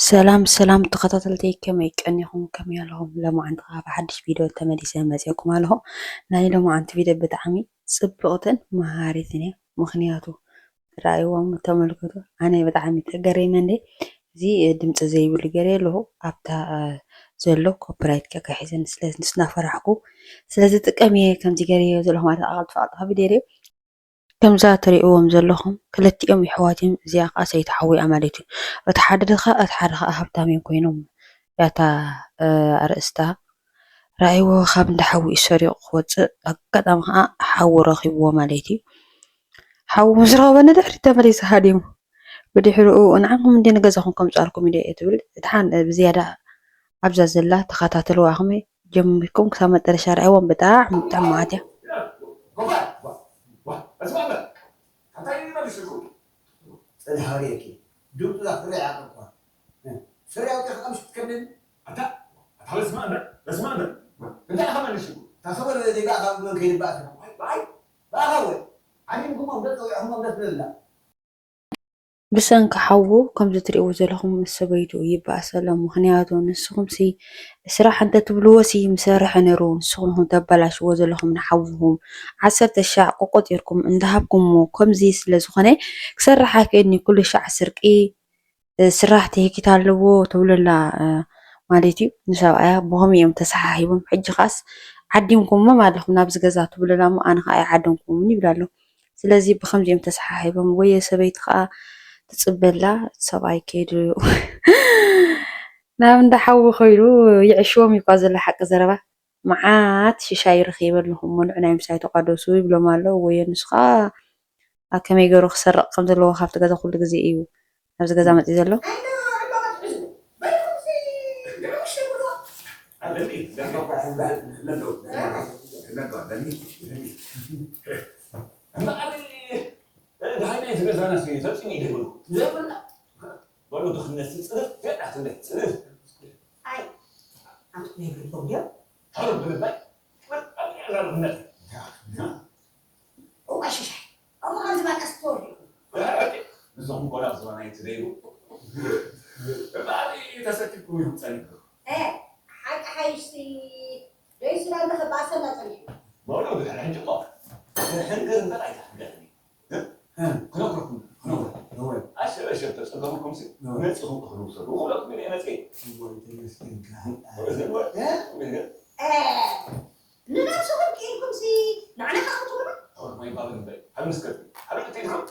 ሰላም ሰላም ተኸታተልተይ፣ ከመይ ቀኒኹም? ከመይ ኣለኹም? ሎማዓንቲ ከዓ ብሓድሽ ቪድዮ ተመሊሰ መፂአኩም ኣለኹ። ናይ ሎማዓንቲ ቪድዮ ብጣዕሚ ፅብቕትን መሃሪትን እያ። ምኽንያቱ ረኣይዎም፣ ተመልከቱ። ኣነ ብጣዕሚ ተገሪመ እንዴ። እዚ ድምፂ ዘይብሉ ገይረ ኣለኹ። ኣብታ ዘሎ ኮፒራይት ከካሒዘን ስለ ስናፈራሕኩ ስለዚ ጥቀም እየ ከምዚ ገይረ ዘለኹ ማለት ኣቐልጥፋ ኣቐልጥፋ ቪድዮ ከምዛ ትሪእዎም ዘለኹም ክልቲኦም የሕዋት እዮም። እዚኣ ከዓ ሰይቲ ሓዊ እያ ማለት እዩ። እቲ ሓደ ድኻ እቲ ሓደ ከዓ ሃብታም እዮም ኮይኖም። ያታ ኣርእስታ ራእይዎ ካብ እንዳ ሓዊ እዩ ሰሪቑ ክወፅእ ኣጋጣሚ ከዓ ሓዊ ረኺብዎ ማለት እዩ። ሓዊ ምስ ረኸበ ንድሕሪት ተመሊሱ ሃዲሙ። ብድሕሪኡ ንዓኹም እንደ ንገዛኹም ከምፅኣልኩም ኢለ እየ ትብል። እቲ ሓን ብዝያዳ ኣብዛ ዘላ ተኸታተልዋ ከመይ ጀሚርኩም ክሳብ መጠረሻ ርኣይዎም። ብጣዕሚ ጥዕማት እያ። ጽንሃርየኪ ድምፁ ዛ ፍረ ያቀኳ ፍረ ያውቂ ከቀምሽ ትከብልን ኣታ ኣታ በስማ እምበር በስማ እምበር እንታይ ኢኻ መልሽኩ ታሰበ ዘይባእኻ ብመን ከይድባእሰ ባይ ባእኻ ወይ ዓሊምኩሞም ደፀዊዕኹሞም ደስ ብለላ ብሰንኪ ሓዉ ከምዚ ትሪእዎ ዘለኹም ምስ ሰበይቱ ይበኣስ ኣሎ። ምኽንያቱ ንስኹምሲ ስራሕ እንተትብልዎሲ ምሰርሐ ነይሩ። ንስኹም ኢኹም ተበላሽዎ ዘለኹም ንሓውኹም። ዓሰርተ ሻዕ ቆቆጢርኩም እንዳሃብኩምዎ ከምዚ ስለ ዝኾነ ክሰርሕ ኣይክእልን እዩ። ኩሉ ሻዕ ስርቂ ስራሕ ትህኪት ኣለዎ ትብሉ ኣላ ማለት እዩ ንሰብኣያ። ብኸምኡ እዮም ተሰሓሒቦም። ሕጂ ኸኣስ ዓዲምኩሞም ኣለኹም ናብዚ ገዛ ትብሉ ኣላ እሞ ኣነ ኸኣ ኣይዓደምኩሞምን ይብል ኣሎ። ስለዚ ብኸምዚኦም ተሰሓሒቦም ወየ ሰበይቲ ከዓ ትፅበላ ሰብኣይ ከይዱ ናብ እንዳ ሓዊ ከይዱ ይዕሽዎም እዩ እኳ ዘሎ ሓቂ ዘረባ መዓት ሽሻይ ረኺበ ኣለኹ እሞ ንዑ ናይ ምሳይ ተቋደሱ ይብሎም ኣሎ ወየ ንሱ ከዓ ኣብ ከመይ ገይሩ ክሰርቕ ከም ዘለዎ ካብቲ ገዛ ኩሉ ግዜ እዩ ኣብዚ ገዛ መፅዩ ዘሎ ደሃይ ናይቲ ገዛና ሲ ተፅሚ ይደብሉ ዘብልና በሉ ድኽነት ሲ ፅንፍ ገዳ ትብለ ፅንፍ ኣይ ኣንቱ ነግርቦም ድዮም ተረብ ብምባይ ወርቃ ድኽነት እዋ ሽሻይ እሞ ከም ዝባቀስ ተወዲኡ ንዞም ቆላ ዝባና ይትደይሩ እባሪ ተሰኪብኩም ይኹም ፀኒሑ ሓቂ ሓይሽቲ ደይሱና እንተኸባእሰና ፀኒሑ በሉ ድሕሪ ሕጂ እሞ ሕንገር እምበር ኣይትሕንገርኒ ክነግረኩም ክነግረኩም ኣሸበሸብ ተፀገምኩም ሲ መፂኹም እኽሉ ውሰዱ ውኹለኩም ኢለ መፂ ንነብስኹም ክኢልኩም ሲ ንዓና ከቕትሉና ማይ ባብል እምበር ኣብ ንስከት ኣብ ንትኢልኩም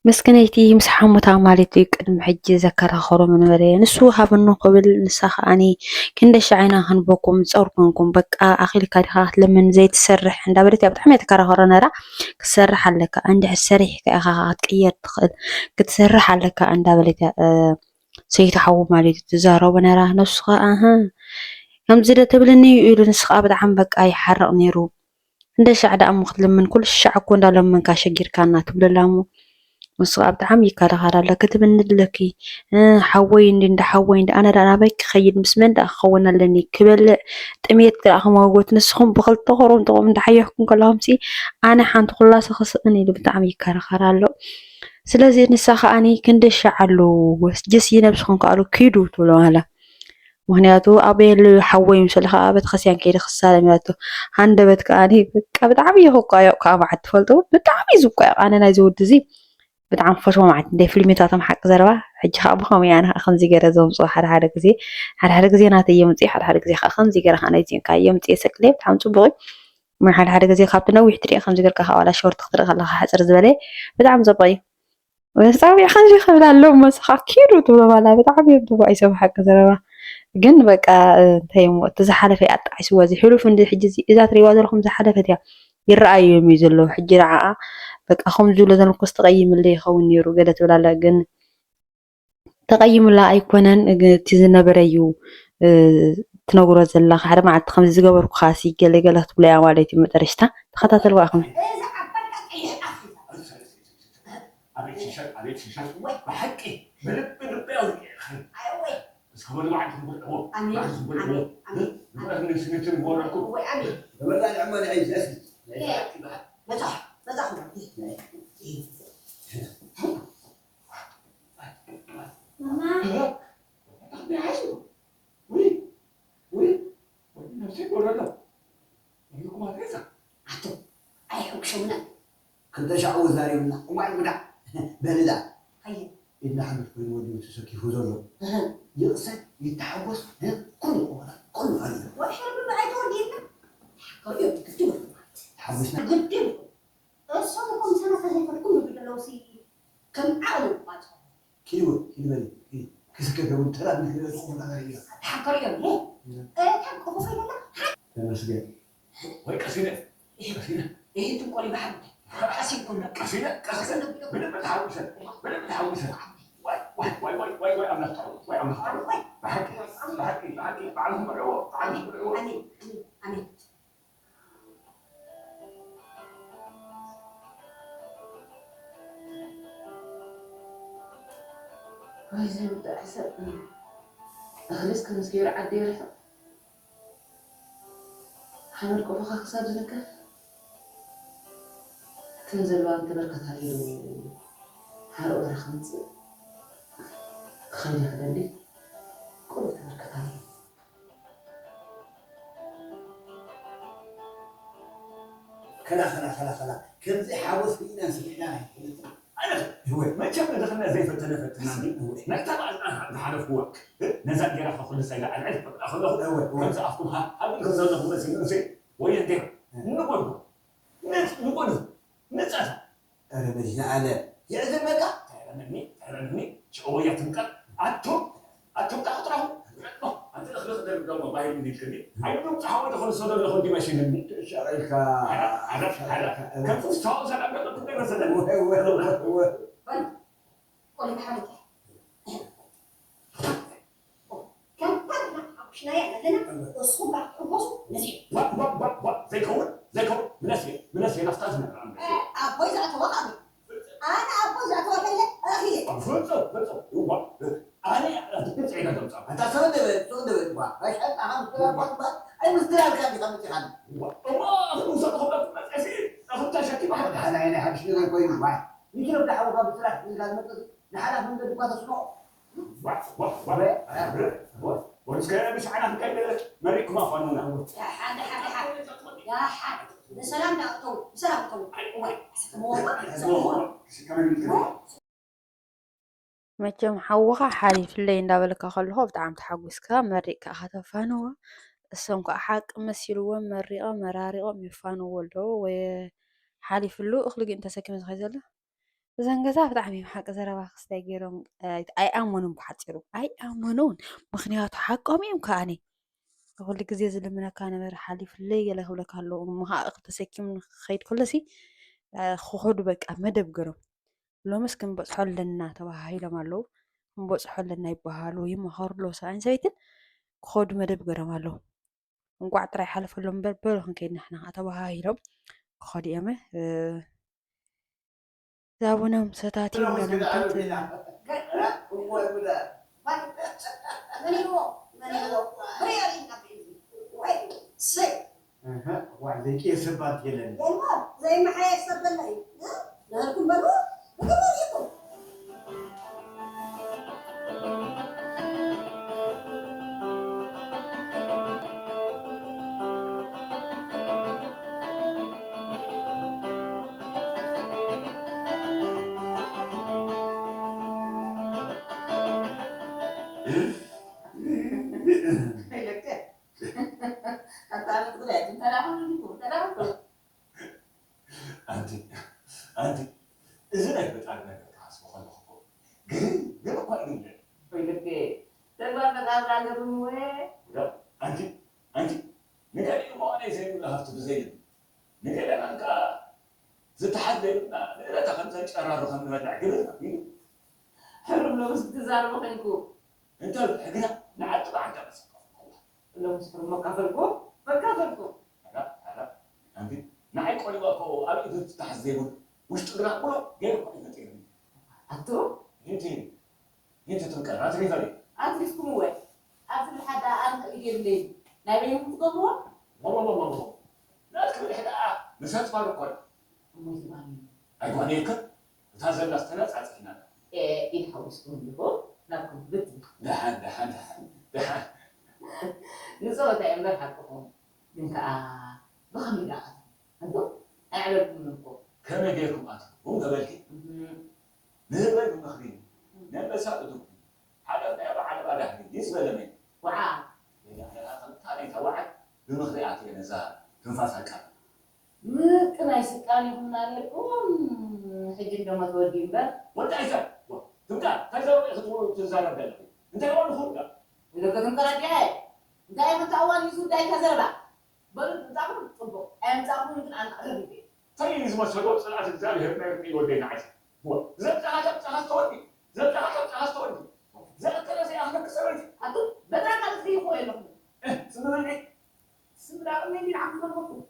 ምስክነይቲ ምስ ሓሙታ ማለት እዩ ቅድሚ ሕጂ ዘከራኸሮ ምንበረ ንሱ ሃብኒ ክብል ንሳ ከዓኒ ክንደሻ ዓይና ክንበኩም ዝፀርኩንኩም በቃ ኣኺልካ ዲኻ ክትለምን ዘይትሰርሕ እንዳበለት እያ ብጣዕሚ እያ ተከራኸሮ ነራ ክትሰርሕ ኣለካ እንድሕር ሰሪሕካ ኢኻ ክትቅየር ትኽእል ክትሰርሕ ኣለካ እንዳበለት እያ ሰይቲ ሓዉ ማለት እዩ ትዛረቦ ነራ ንሱ ከዓ ኣህ ከምዚ ዶ ትብልኒ ኢሉ ንሱ ከዓ ብጣዕሚ በቃ ይሓርቕ ነይሩ እንደ ሻዕ ደኣ እሞ ክትልምን ኩሉ ሻዕ እኮ እንዳለመንካ ሸጊርካና ትብለላ እሞ ንሱ ከዓ ብጣዕሚ ይከራኸር ኣሎ ክትብኒ ድለኪ ሓወይ እንዲ እንዳ ሓወይ እንዲ ኣነ ደኣ ናበይ ክኸይድ ምስ መን ደኣ ክኸውን ኣለኒ ክበልዕ ጥሜት ደኣ ክመውት ንስኹም ብክልተ ኮሮምጥኹም እንዳሓየኽኩም ከለኹም ሲ ኣነ ሓንቲ ኩላሰ ክስእን ኢሉ ብጣዕሚ ይከራኸር ኣሎ ስለዚ ንሳ ከዓኒ ክንደይ ሻዕ ኣለዎ ጀስ ይነብስኹም ከኣሉ ኪዱ ትብሎ ኣላ ምኽንያቱ ኣበየሉ ሓወይ ምሰልኻ ቤተክርስትያን ከይደ ክሳለም ኢላቶ ሃንደበት ከኣ በቃ ብጣዕሚ ይኽቋዮ ካብ መዓት ትፈልጡ ብጣዕሚ ዝቋዮ ኣነ ናይዚ ወዲ እዚ ብጣዕሚ ፈትዎ ማለት እንደ ፊልሚታቶም ሓቂ ዘረባ ሕጂ ከዓ ብኸምኡ ኣነ ከዓ ከምዚ ገይረ ዘምፅኦ ሓደ ሓደ ግዜ ሓደ ሓደ ግዜ ናተይ የምፅእ ሓደ ሓደ ግዜ ከዓ ከምዚ ገይረ ከዓ ናይዚኦም ከዓ የምፅእ ሰቅለ ብጣዕሚ ፅቡቅ እዩ ሓደ ሓደ ግዜ ካብቲ ነዊሕ ትሪኦ ከምዚ ገርካ ከዓ ዋላ ሾርት ክትርኢ ከለካ ሕፅር ዝበለ ብጣዕሚ ፅቡቅ እዩ ጸዊዕካ እንጂ ክብል ኣሎ እሞ ንስኻ ኪዱ ትብሎ ባላ ብጣዕሚ እዮም ተባኢሶም ሓቂ ዘረባ ግን በቃ እንታይ እሞ እቲ ዝሓለፈ ኣጣዒስዎ እዚ ሕሉፍ እንዲ ሕጂ እዚ እዛ ትሪእዋ ዘለኹም ዝሓለፈት እያ ይረኣዮም እዩ ዘለዉ ሕጂ ንዓኣ በቃ ከም ዝብሎ ዘለኩስ ተቐይምለ ይኸውን ነይሩ ገለ ትብል ኣላ ግን ተቐይምላ ኣይኮነን እቲ ዝነበረ እዩ ትነግሮ ዘላ ሓደ መዓልቲ ከምዚ ዝገበርኩኻ ሲ ገለ ገለ ክትብሎ እያ ማለት እዩ መጠረሽታ ተኸታተልዋ ኢኹም ኣቤት ሽሻይ ኣቤት ሽሻይ ወይ ብሓቂ ብልቢ ልቢ ኣውሪኤ እስከ በሉ ባዕልኩም ብልዕዎ ባዕልኩም ብልዕዎ ንብረት ንስንትን ወረድኩም በላ ንዕማ ንዐይ ዘስት በዛ በዛ ውይ ውይ ወዲ ነብሰይ ጎረሎ ወዲኩም ኣትሬሳ ኣቶ ኣይሕጉሾምና ክልተ ሻዑ ዛሪብና እዋይ ጉዳ በልዳ ኣየ ኢድና ሓመድ ኮይኑ ወዲ ተሰኪፉ ዘሎ ይቕሰን ይተሓጎስ ኩሉ ቆመና ኩሉ ፈልዩ ወድሕር ብብዓይ ተወዲልና ከሪኦም ክትብሉ ተሓጒስና ግድም እሶም እኮ ምሳና ተዘይፈልኩም ይብሉ ኣለዉ ሲ ከም ዓቕሊ ቋጽ ኪድ በል ኪድ በል ኪድ ክስከት እውን ተራ ንክበል ዝኾነ ነገር እዩ ተሓከሩ እዮም እ እታ ቆፎ ፈይለላ ተመስገን ወይ ቀሲነ ቀሲነ ይህ ትንቆሊ ባሕር ቀሲንኩም ቀሲነ ቀሲነ ብደም ተሓጉሰ ብደም ተሓጉሰ ወይ ወይ ወይ ወይ ወይ ኣምላኽ ወይ ኣምላኽ ወይ ብሓቂ ብሓቂ ብሓቂ ባዕልኩም በልዕዎ ባዕልኩም በልዕዎ ኣሜን ኣሜን ወይ ዘምጥዕ ሰብ እኽልስ ከምዝገይሩ ዓዲ ይርሕቕ ሓመድ ቆፎኻ ክሳብ ዝንከፍ እተን ዘለዋ እንተበርከታሉ ሓረቕ በረኻ ምፅእ ክኸይድ ይኽእል እንዲ ቁሩብ ተበርከታሉ ከላ ከላ ከላ ከላ ከምዚ ሓጎስ ርኢናን ሰሚዕናን ኣይፈልጥን ኣነ ህወ መቸም ንድኽነት ዘይፈተነ ፈትና ናይታ በኣል ዝሓለፍኩዋ ነዛ እንጌራ ከኩልሳ ኢላ ኣልዕል ክብላ ከለኹ ከምዚ ኣፍኩም ሃብል ከም ዘለኹም መሲሉ ንሰይ ወይ እንዴ ንጎድጎ ንጎድጎ ንጸታ ኧረ መዲና ኣለ የዕዘበካ ተረመኒ ተረመኒ ሽዑ ወያ ትምጠር ኣቱም ኣቱም ታኹትራኹ ኣንቲ እኽሊ ክደርብ ደሞ ባሂል እንዲልክኒ ኣይብሉም ጸሓወ ደኾን ሰዶ ደኾን ዲመሽንኒ ሸረልካ ዓረፍ ዓረፍ ከምዚ ዝታወ ሰላም ደሎ ትደረ ሰላም ቆልካ ሓሙት ከምታ ንሕና ሓጉሽናያ ዘለና እስኹም ከዓ ትሕጎሱ ነዚ ዘይከውን ዘይከውን ምነስየ ምነስየ ናፍታ ዝነበረ ኣቦይ ዝኣተወ ካብ ኣነ ኣቦይ ዝኣተወ ከይለ ረኺየ ፍጹም ፍጹም እዋ ኣነ ግብፂ ኢና ከምፃ ኣታ ሰበ ደበ ሰበ ደበ እዋ ባሻ ኣኻ ምስትላል ኳ እምበር ኣይ ምስትላልካ ዲኻ መፂኻኒ እዋ እሞ ኣኽሉ ውሰድ ክብለኩም መፅእሲ ኣኽሉ ተሸኪማ ሓደ ሓደ ናይ ሓድሽ ነገር ኮይኑ ዋይ ይትረብ ዳሓውኻ ብስራሕ ኢልካ ዝመፅእ ንሓላፍ መንገዲ እኳ ተስምዖ ወንስከ ብሻዕና ክንከይድ መሪቅኩም ኣፋኑና ብሰላም ዳእተው ብሰላም ተው መቸም ሓውኻ ሓሊፍለይ እንዳበለካ ከለኹ ብጣዕሚ ተሓጒስካ መሪቕካ ኢኻ ተፋንዎ። እሶም ከዓ ሓቂ መሲልዎም መሪቖም መራሪቖም የፋንውዎ ኣለዉ ወይ ሓሊፍሉ እኽሊ ግን ተሰኪሙ ዝኸይድ ዘሎ። እዘን ገዛ ብጣዕሚ እዮም ሓቂ ዘረባ ክስታይ ገይሮም ኣይኣመኑን ብሓፂሩ ኣይኣመኑን ምኽንያቱ ሓቆም እዮም ከዓኒ ኩሉ ግዜ ዝልምነካ ነበረ ሓሊፍለይ ገለ ክብለካ ኣለዎ እሞ ከዓ እኽሊ ተሰኪሙ ንክኸይድ ከሎሲ ክኸዱ በቃ መደብ ገሮም ሎምስ ክንበፅሖ ኣለና ተባሃሂሎም ኣለዉ። ክንበፅሖ ኣለና ይበሃሃሉ ይመኸሩ ኣለዉ ሰብኣይን ሰበይትን ክኸዱ መደብ ገይሮም ኣለዉ። እንቋዕ ጥራይ ሓለፈሎም እምበር በሉ ክንከይድ ንሕና ከዓ ተባሃሂሎም ክኸዱ እዮም። ዛቡኖም ሰታትዮም ሎምታት ዘይቅየስ ሰብ ኣንተ የለን። የልቦ ዘይመሓየሽ ሰብ በላ እዩ። እ? ንበልኩም በሉ። ብግብር ይኹን። ኣንቲ ኣንቲ እዚ ናይ ፈጣሪ ነገር ክሓስቦ ከለኹ እኮ ግን ግን እኳ ይግለ ወይልቤ ተግባር ፈጣሪ ኣለኩም ወይ ኣንቲ ኣንቲ ንገሪኡ መዋዕለ ዘይብሉ ሃፍቲ ብዘይብል ንገለናን ከዓ ዝተሓት ዘይብልና ንእለታ ከም ዘንጨራሩ ከም ንበልዕ ግብር ኣቢሉ ሕሩም ሎምስ ክትዛረቡ ኮንኩ እንተ ሕግና ንዓዲ ብዓዳ መሰከፍኩላ ሎምስ ሕሩም መካፈልኩም መካፈልኩም ኣንቲ ንዓይ ቆሊዋ እኮ ኣብ ኢዱ ትታሓዝ ዘይብሉ ውሽጡ ግና ብሎ ገይሩ እኮ እዩ ፈጢሩኒ ኣቱ ይንቲ ይንቲ ትምቀር ኣትሪፈኒ ኣትሪፍኩም ወይ ኣብዚ ልሓዳ ኣንተ ኢድ የብለይ ናይ በይንኩም ትገብርዎ ናትክብል ሕዳ ንሰት ፋር እኮ እያ። እሞ እዚ ማን እዩ? ኣይጓነየከ እታ ዘላ ዝተነጻጽፍና። ኢድ ሓዊስኩም እንዲኹ ናብ ክብት። ደሓን፣ ደሓን፣ ደሓን፣ ደሓን። ንጸወታ እየ እምበር ሓቅኹም። ግን ከኣ ብኸመይ ደኣ ኣትኹም? ኣንቱም ኣይዕለልኩምን እኮ። ከመይ ጌርኩም ኣትኹም? ተበልኪ? እህ። ንህበይ ብምኽሪ ነንበሳ እዱግቲ። ሓለፍ ናይ በዓል ባዳ ህግጊ ዝበለ መን? ወዓ። ወይዳ ሕራ ከም ታሪታ ወዓል ብምኽሪ ኣትየ ነዛ ትንፋስ ኣቃል። ምቅናይ ስቃን ይኹን ኣለኩም። ሕጂ እንደሞ ተወዲ እምበር። ወዲ ኣይሰር። ዋ፣ ትምጣ፣ እንታይ ዘረባ ኢኺ ትዛረብ ዘለኺ? እንታይ ሆንኹም ዳ? ወደ ከተማ ተራዲያ። እንታይ ምታዋን ይዙ ዳይ ተዘረባ? በሉ፣ ምጻኹም ጽቡቕ፣ ኣይምጻኹምን ግን ኣነ ኣረዲኤ። እንታይ እዩ ዝመሰሎ ጽልኣት እግዚኣብሔር ናይ ርቂ ወደይ ንዓይ? እወ፣ ዘብጽሓ፣ ዘብጽሓ ዝተወዲ፣ ዘብጽሓ፣ ዘብጽሓ ዝተወዲ። ዘእከለ ዘይኣኽለኪ ሰበይቲ። ኣቱም በዛ ቃል ትሪእዎ የለኹም። እህ፣ ስሚ በልዒ። ስሚ ዳርሜ እንዲ ንዓኹም ነበርኩም።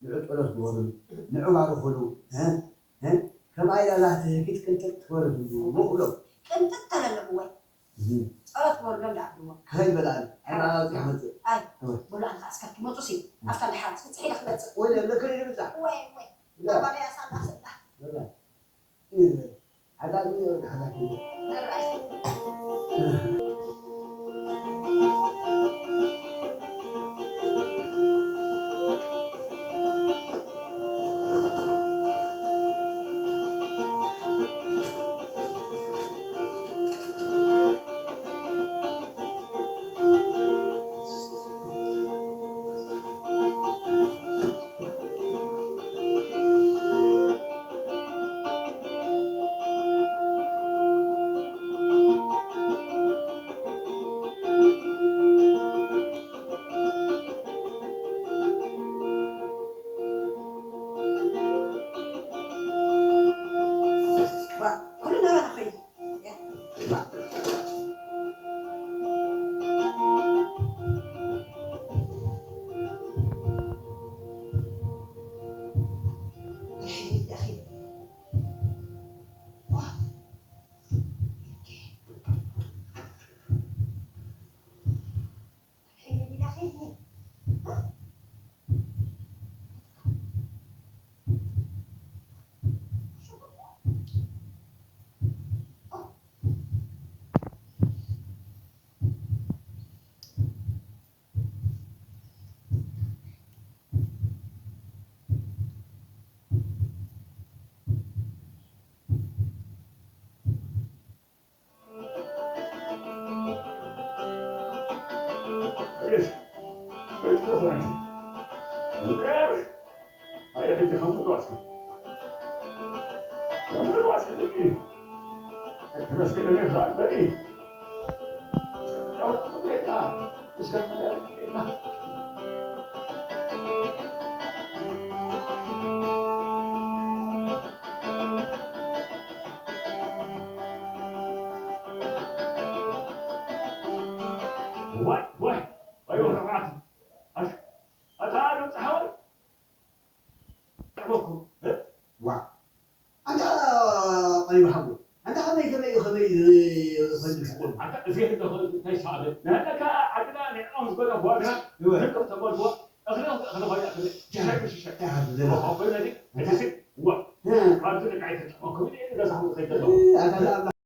ንዑ ጸሎት ግበሩሉ፣ ንዑ ባርኹሉ፣ እ? እ? ከምኣ ኢላ እዛ ትህኪት ቅንጥጥ ትበሉ፣ ውቕሎ። ቅንጥጥ ተለለኹ ወይ? እህ። ጸሎት ግበሩሎም ደኣ ብልዎ። ከይበላል፣ ኣይ። ኣራራጺ ሓመጽእ። ኣይ፣ እወ። በሉ ኣንታ እስከ ትመጹ ሲ፣ እም። ኣብታ ድሓር ጽጽሕ ኢለ ክመጽእ። ወይ ለለከ ይብጻሕ። ወይ፣ ወይ። ላ። ኣባለይ ኣሳላ ስላ። በላ። ሓዳር ሓዳር ኩሉ ናባና ኸይዱ። ዋይ፣ ዋይ፣ ዋይ፣ ወረባት። ኣታ፣ ኣታ፣ ዶ ጸሓወይ? ዋ፣ ኣንታ ቀሪቡ ሓጎ፣ ኣንታ ከመይ፣ ከመይ፣ ከመይ፣ ከመይ፣ ኣንታ እዚ እንተኾነ እንታይ ሰኣለ? ንሕና ከኣ ዓድና ንዕኦም ዝበሎ ዋጋ እወ። ዝቅፍ ተመልዎ፣ እኽሊ፣ እኽሊ ኮይና፣ እኽሊ፣ ሽሻይ ብሽሻይ። እንታይ ሓጎ ዘላ? ዋ፣ ኮይና፣ እዚ፣ እዚ፣ ዋ፣ እ። ካብዚ ንቃይ ተጠቐምኩም፣ እዚ ገዛኹም ከይተለዉ። እ፣ ኣንታ